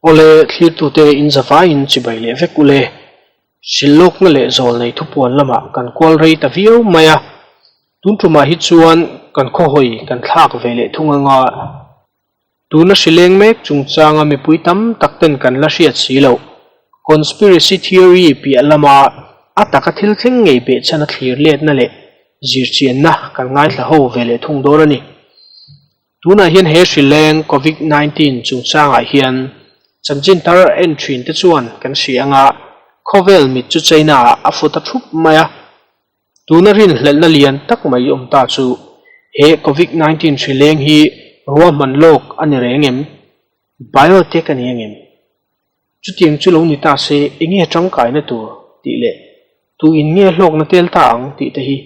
Awle, thlirtute in zavaiin chibai leh vek ule. Hrilhlawkna leh zawlnei thupuan lamah kan kual rei ta viau mai a, tun tumah hi chuan kan khawhawi kan thlak ve leh thung anga tuna hrileng mek chungchanga mipui tam tak ten kan la hriat si loh conspiracy theory piah lama a taka thil thleng ngei behchhan a thlir letna leh zirchianna kan ngaithla ho ve leh thung dawn a ni. Tunah hian he hrileng Covid 19 chungchangah hian chanchin thar en thin te chuan kan hria anga khawvel mit chu China ah a fut a thup mai a. Tuna rinhlelhna lian tak mai awm ta chu he Covid 19 hrileng hi ruahman lawk a ni reng em? Biotech a ni angem? Chutiang chu lo ni ta se enge tangkaina tur tih leh tu in nge hlawkna tel ta ang tih te hi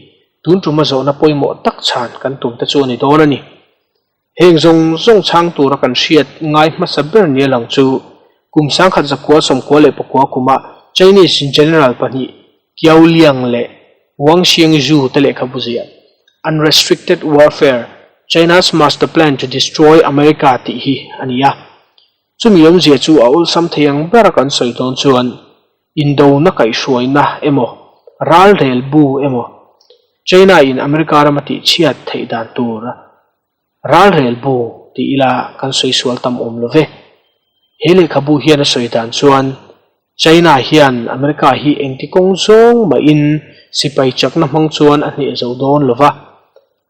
tun tuma zawhna pawimawh tak chhan kan tum te chu a ni dawn a ni. Heng zawng zawng chhang tura kan hriat ngai hmasa ber nia lang chu kum sangkhat zakua sawmkua leh pakua kuma Chinese General pahnih Qiao Liang leh Wang Xiangzhu te lehkhabu ziah Unrestricted Warfare, China's Master Plan to Destroy America tih hi a ni a. Chumi awmzia chu a awlsam thei ang bera kan sawi dawn chuan indona kaihhruaina emaw, ralrel bu emaw, China in America rama tihchhiat theih dan tur ralrel bu ti ila kan sawi sual tam awm lo ve. He lehkhabu hian a sawi dan chuan China hian America hi engti kawng zawng mahin sipai chakna hmang chuan a hneh zo dawn lo va.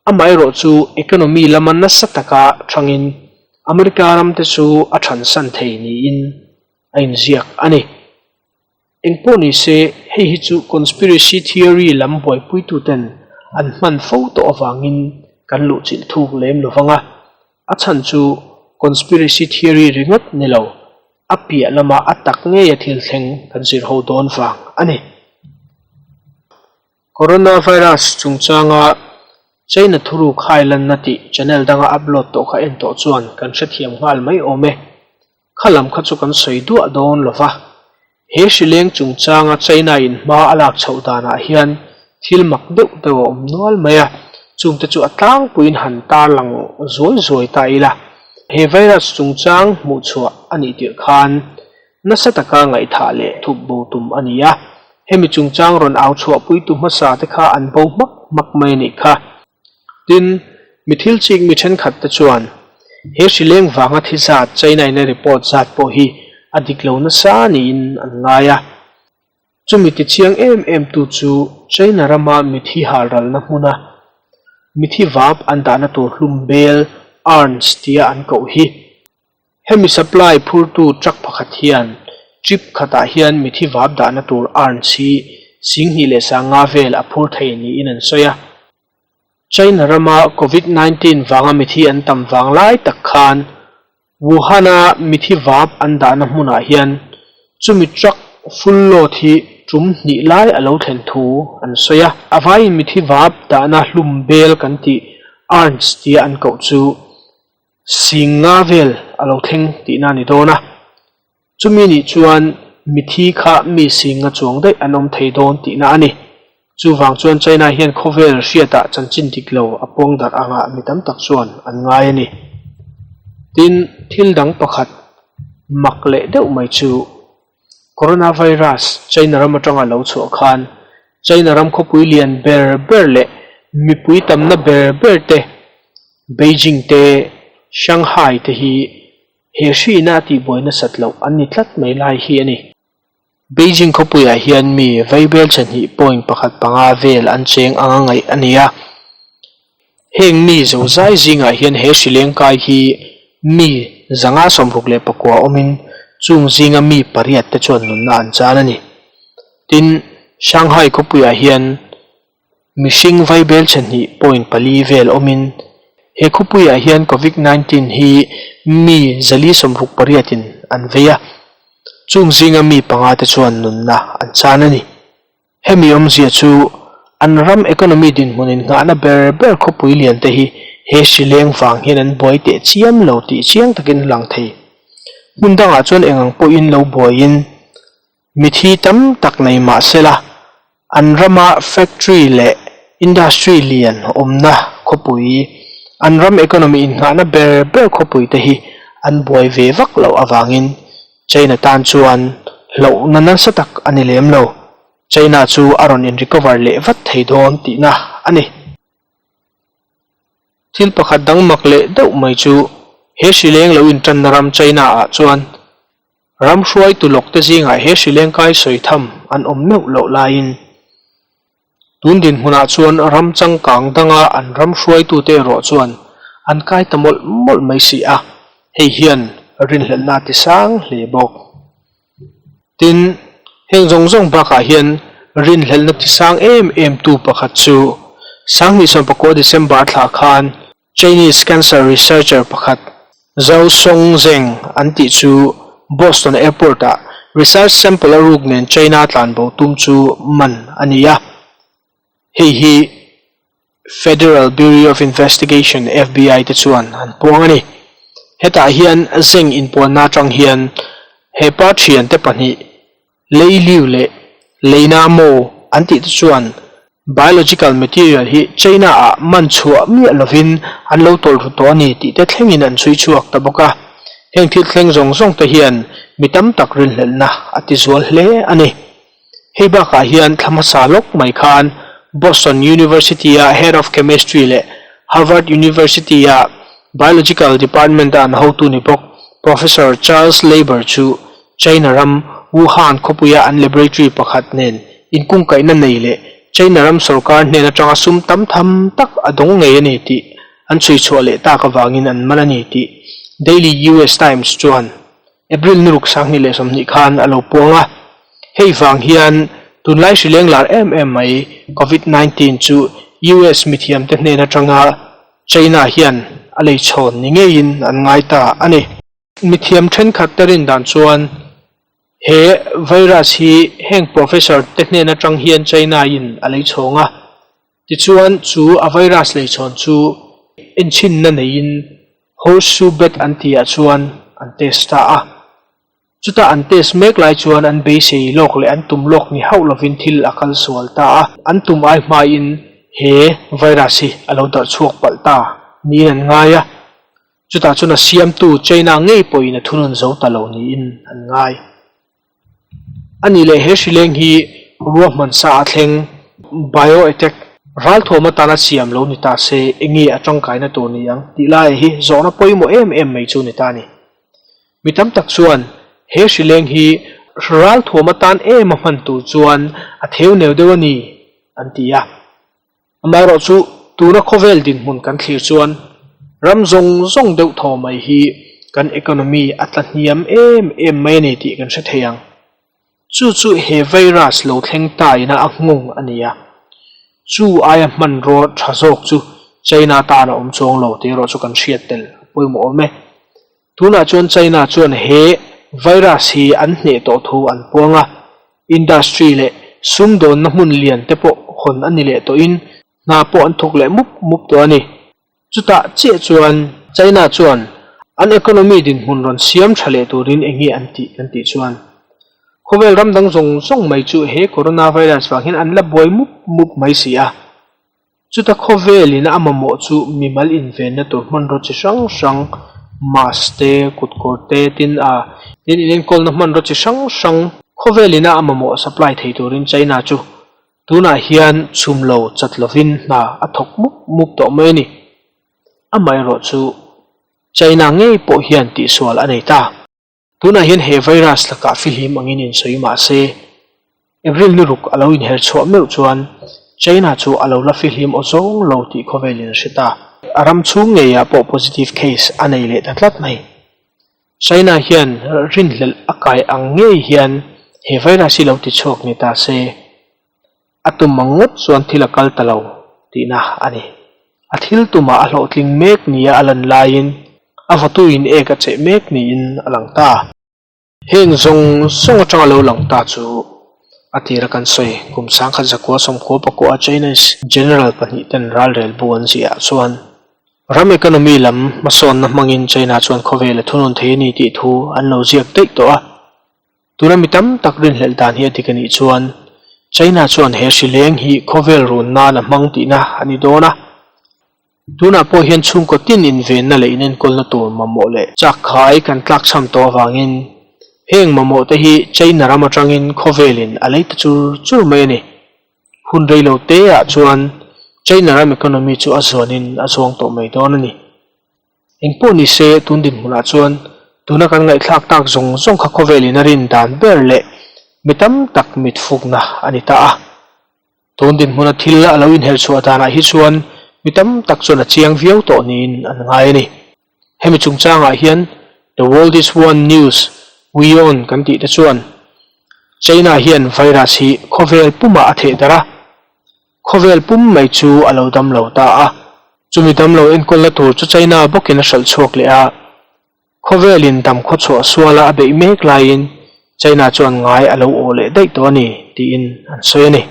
Amaherawh chu economy lama nasa taka thangin America ram te chu a thansan thei niin a inziak a ni. Engpawh ni se, hei hi chu conspiracy theory lam buaipuituten an hman fo tawh avangin kan luhchilh thuk lem lo vang a, a chhan chu conspiracy theory ringawt ni lo, a piah lama a tak ngeia thil thleng kan zir ho dawn vang a ni. Coronavirus chungchanga China thuruk hailanna tih channel danga upload tawh kha en tawh chuan kan hrethiam nghal mai awm e. Kha lam kha chu kan sawi duah dawn lo va. He hrileng chungchanga China in hma a lak chhoh danah hian thil mak deuh deuh a awm nual mai a, chungte chu a tlangpuiin han tarlang zuai zuai ta ila. He virus chungchang hmuhchhuah a nih tirh khan Nasa taka ngaihthah leh thup bo tum a ni a, hemi chungchang rawn au chhuahpuitu hmasa te kha an bo hmak hmak mai a nih kha. Tin, mi thil chik mi thenkhat te chuan he hrileng vanga thi zat China in a report zat pawh hi a dik lo nasa niin an ngai a. Chumi tichiang em em tu chu China rama mithi halralna hmuna mithi vap an dahna tur hlum bel, urns, tia an koh hi. Hemi supply phurtu truck pakhat hian trip khatah hian mithi vap dahna tur urns hi 20 leh 50 vel a phur thei niin an sawi a. China rama Covid 19 vanga mithi an tam vang lai tak khan Wuhan-a mithi vap an dahna hmunah hian chumi truck full load hi tum hnih lai a lo thlen thu an sawi a. A vaiin mithi vap dahna hlum bel kan tih urns tia an koh chu Sing nga vel a lo thleng tihna a ni dawn a, chumi nih chuan mithi kha mi sing nga chuang daih an awm thei dawn tihna a ni. Chuvang chuan China hian khawvel hriatah chanchin dik lo a puang darh angah mi tam tak chuan an ngai a ni. Tin, thil dang pakhat mak leh deuh mai chu Coronavirus China ram atanga lo chhuah khan China ram khawpui lian ber ber leh mipui tamna ber ber te Beijing te Shanghai te hi he hriina a tihbuai nasat loh an ni tlat mai lai hi a ni. Beijing khawpuiah hian mi vaibel chahnih point pakhat panga vel an cheng anga ngaih a ni a. Heng mi zozai zingah hian he hrileng kai hi mi 169 awmin chung zinga mi pariat te chuan nunna an chan a ni. Tin, Shanghai khawpuiah hian mihring vaibel chhehnih point pali vel awmin he khawpuiah hian Covid 19 hi mi 468 in an vei a, chung zinga mi panga te chuan nunna an chan a ni. Hemi awmzia chu an ram economy dinhmunin nghahna ber ber khawpui lian te hi he hrileng vang hian an buai teh chiam lo tih chiang takin lang thei. Hmun dangah chuan eng ang pawhin lo buaiin mithi tam tak nei mah sela an rama factory leh industry lian awmna khawpui, an ram economy innghahna ber ber khawpui te hi an buai ve vak loh avangin. China tan chuan hlauhna nasa tak a ni lem lo. China chu a rawn in recover leh vat thei dawn tihna a ni. Thil pakhat dang mak leh deuh mai chu he hrileng lo intanna ram China ah chuan ram hruaitu lawk te zingah he hrileng kai sawi tham an awm meuh loh laiin tun dinhmunah chuan ram changkang danga an ram hruaitute erawh chuan an kai ta mawlh mawlh mai si a, hei hian rinhlelhna a ti sang hle bawk. Tin, heng zawng zawng bakah hian rinhlelhna ti sang em em tu pakhat chu Sanghnih sawmpakua December thla khan Chinese cancer researcher pakhat Zhao Songzheng an tih chu Boston Airport-ah research sample a ruk nen China tlanbo tum chu man a ni a. Hei hi Federal Bureau of Investigation, FBI, te chuan an puang a ni. Hetah hian Zeng inpuanna atang hian he pa thiante pahnih Lei Liu leh Leina Mo an tih te chuan biological material hi China-ah man chhuah miah lovin an lo tawlh ru tawh a ni tih te thlengin an chhui chhuak ta bawk a. Heng thil thleng zawng zawng te hian mi tam tak rinhlelhna a ti zual hle a ni. Hei bakah hian thla hmasa lawk mai khan Boston University-a Head of Chemistry leh Harvard University-a Biological Department-a an hotu ni bawk Professor Charles Leiber chu China ram Wuhan khawpuia an laboratory pakhat nen inkungkaihna nei leh China ram sorkar hnen atanga sum tam tham tak a dawng ngei a ni tih an chhui chhuah leh tak avangin an man a ni tih Daily US Times chuan April ni ruk 2020 khan a lo puang a, hei vang hian tunlai hrileng lar em em mai Covid 19 chu US mithiamte hnen atanga China hian a lei chhawn ni ngeiin an ngai ta a ni. Mithiam thenkhat te rin dan chuan he virus hi heng professor te hnen atang hian China in a lei chhawng a, tichuan chu a virus lei chhawn chu enchhinna neiin Horseshoe bat an tihah chuan an test ta a. Chuta an test mek lai chuan an beisei lawk leh an tum lawk ni hauh lovin thil a kal sual ta a. An tum ai hmain he virus hi a lo darh chhuak palh ta niin an ngai a. Chutah chuan a siamtu China ngei pawhin a thunun zo ta lo niin an ngai. A nih leh he hrileng hi ruahman sa a thleng bio-attack ralthuam atana siam lo ni ta se enge a tangkaina tur ni ang tih lai hi zawhna pawimawh em em mai chu ni ta a ni. Mi tam tak chuan he hrileng hi ralthuam atan em a hman tur chuan a theuneu deuh a ni an ti a. Amaherawhchu, tuna khawvel dinhmun kan thlir chuan ram zawng zawng deuh thaw mai hi kan economy a tla hniam em em mai a ni tih kan hre thei ang. Chu chu he virus lo thleng ta ina a nghawng a ni a. Chu aia hmanraw tha zawk chu China tan a awm chuang lo tih erawh chu kan hriat tel a pawimawh awm e. Tunah chuan China chuan he virus hi an hneh tawh thu an puang a. Industry leh sumdawnna hmun lian te pawh hawn a ni leh tawhin hna pawh an thawk leh mup mup tawh a ni. Chutah chiah chuan China chuan an economy dinhmun rawn siam tha leh turin eng nge an tih kan tih chuan khawvel ram dang zawng zawng mai chu he coronavirus vang hian an la buai mup mup mai si a. Chuta khawvelin a mamawh chu mimal invenna tur hmanraw chi hrang hrang, mask te, kutkawr te, tin a tin inenkawlna hmanraw chi hrang hrang khawvelin a mamawh supply thei turin China chu tunah hian chhum lo chat lovin hna a thawk mup mup tawh mai a ni. Amaherawh chu China ngei pawh hian tihsual a nei ta. Tunah hian he virus lakah fihlim angin insawi mah se, April ni ruk a lo inher chhuah meuh chuan China chu a lo la fihlim aw zawng lo tih khawvelin a hre ta. A ram chhung ngeiah pawh positive case a nei leh ta tlat mai. China hian rinhlelh a kai ang ngei hian he virus hi lo ti chhuak ni ta se, A tum ang ngawt chuan thil a kal ta lo tihna a ni. A thil tumah a hlawhtling mek nia a lan laiin a vawtuin ek a cheh mek niin a lang ta. Heng zawng zawng atanga lo lang ta chu a tira kan sawi kum sangkhat zakua sawmkhua pakua Chinese General pahnihten ralrel bu an ziah chuan ram economy lam hmasawnna hmangin China chuan khawvel a thunun thei a ni tih thu an lo ziak daih tawh a. Tuna mi tam tak rinhlelh dan hi a dik a nih chuan China chuan he hri leng hi khawvel run nan a hmang tihna a ni dawn a. Tunah pawh hian chhungkaw tin invenna leh inenkawlna tur mamawh leh chak khai kan tlakchham tawh avangin. Heng mamawh te hi China ram atangin khawvelin a lei ta chur chur mai a ni. Hun rei lo te ah chuan China ram economy chu a zuanin a zuang tawh mai dawn a ni. Engpawh ni se tun dinhmunah chuan tuna kan ngaihthlak tak zawng zawng kha khawvelin a rin dan ber leh mi tam tak mit fukna a ni ta a. Tun dinhmuna thil a lo inherh chhuah danah hi chuan mi tam tak chuan a chiang viau tawh niin an ngai a ni. Hemi chungchangah hian The World is One News, WION, kan tih te chuan China hian virus hi khawvel pumah a theh darh a, khawvel pum mai chu a lo dam lo ta a. Chumi dam lo enkawlna tur chu China bawkin a hralh chhuak leh a, khawvelin dam khawchhuah suala a beih mek laiin China chuan ngai a lo awh leh daih tawh a ni, tiin an sawi a ni.